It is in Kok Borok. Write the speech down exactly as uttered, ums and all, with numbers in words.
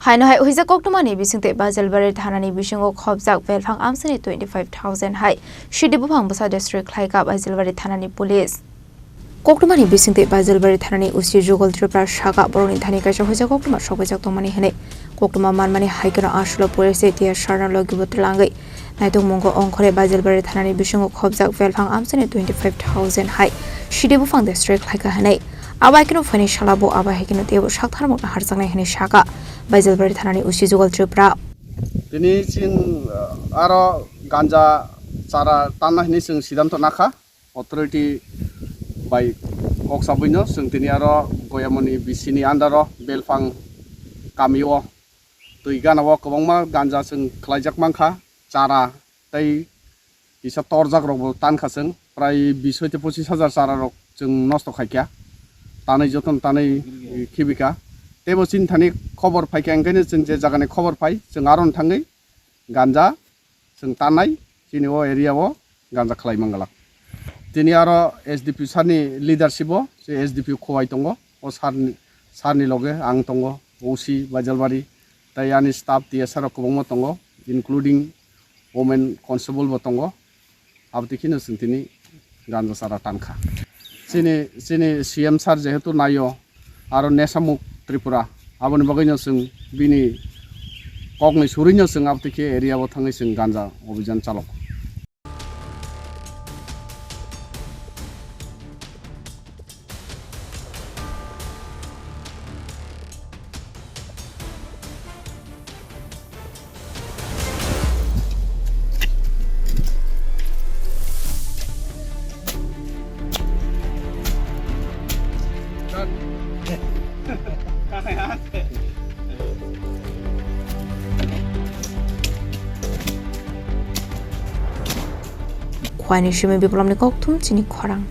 Aino hai huijak koktwmani bisingtwi Bajalbari thanani bisingo khopjak belphang amchaini twenty five thousand hai sidi buphang bwsa destroy khlaikha Bajalbari thanani police. Koktwmani bisingtwi Bajalbari thanani O C Jugal Tripura sakha borokni thani kaisa huijak koktwma sokbaijak tongmani hwnwi. Koktwma manmani hai kheno aswk police tei T S R no logi bo twlangwi naitokmungo ongkhorwi Bajalbari thanani bisingo khopjak belphang amchaini twenty five thousand hai sidi buphang destroy khlaikha hwnwi. Abo hai kheno phaini sala bo abo hai kheno teibo saktharmung naharjaknai hwnwi sakha Bajalbari thanani O C Jugal Tripura. Tini chwng, uh, aro ganja chara tanna hwnwi chwng sidanto nakha. Authority bai kok sabwino chwng tini aro Goyamoni B C ni under o Belphang kamio twi gana o kwbangma ganja chwng khlaijak mankha, chara tei kisa torjak rokbo tankha chwng, prai bis hoite pochis hajar chara rok chwng nosto khaikha, tanwi jotono tanwi khibikha. Teibo chini thani khobor phaikha, enkaino chwng je jagani khobor phai chwng aro thangwi ganja chwng tannai, chini o area o ganja khlai mangalak. Tini aro S D P sir ni leadership o, je S D P Khowai tongo, o sir ni, sir ni loge ang tongo, O C Bajalbari, tei ani staff T S R rok kwbangma tongo, including women constable bo tongo. Abotwi kheno chwng tini ganja chara tankha. Chini, chini C M sir jehetu naio, aro Nesamuk Tripura, aboni bagwino chwng bini kokni surino chwng abotwi khe area o thangwi chwng ganja obhijan chalo. Khowai ni simi Biplopni kokthum chini khorang.